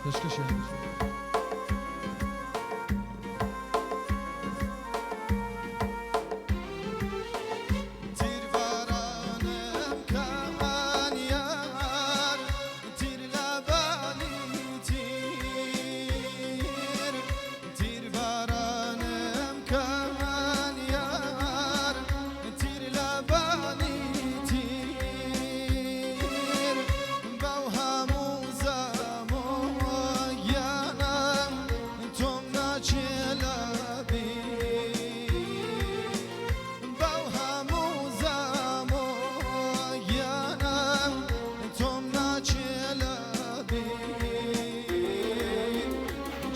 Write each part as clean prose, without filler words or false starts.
پێشکەشیان کرد. تیربارانم کەن یار، تیر لەبانی تیر، تیربارانم کەن یار، تیر لەبانی تیر، بەو هەموو زەم و گیانم تۆم ناچێ لە بیر، بەو هەموو زەم و گیانم تۆم ناچێ لە بیر.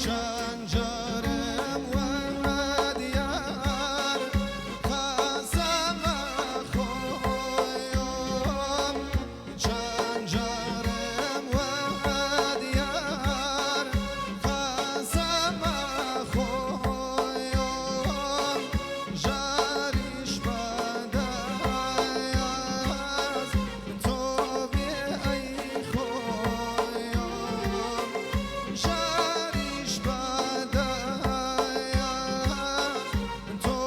چەند جارم وت یار قەسەم ئەخۆم، چەند جارم وت یار قەسەم ئەخۆم، ژاریش بەدەست تۆ بێ ئەی خۆیم، ژاریش بەدەست تۆ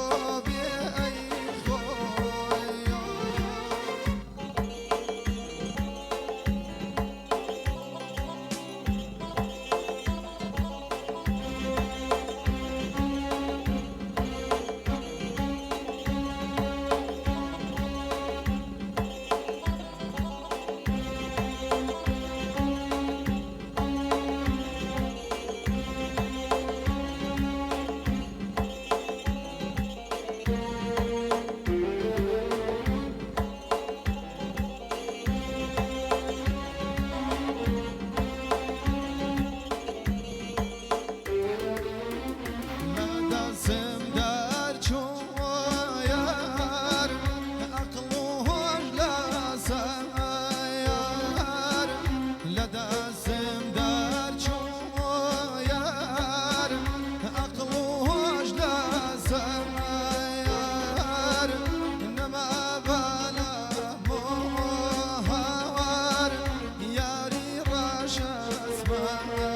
بێ ئەی خۆیم. لە دەستم دەرچوو یار، ئەقڵ و هۆش لە سەیار، لە دەستم دەرچوو یار، ئەقڵ و هۆش لە سەیار، نەما بەلام و هاوار یاری ڕەشەسمار.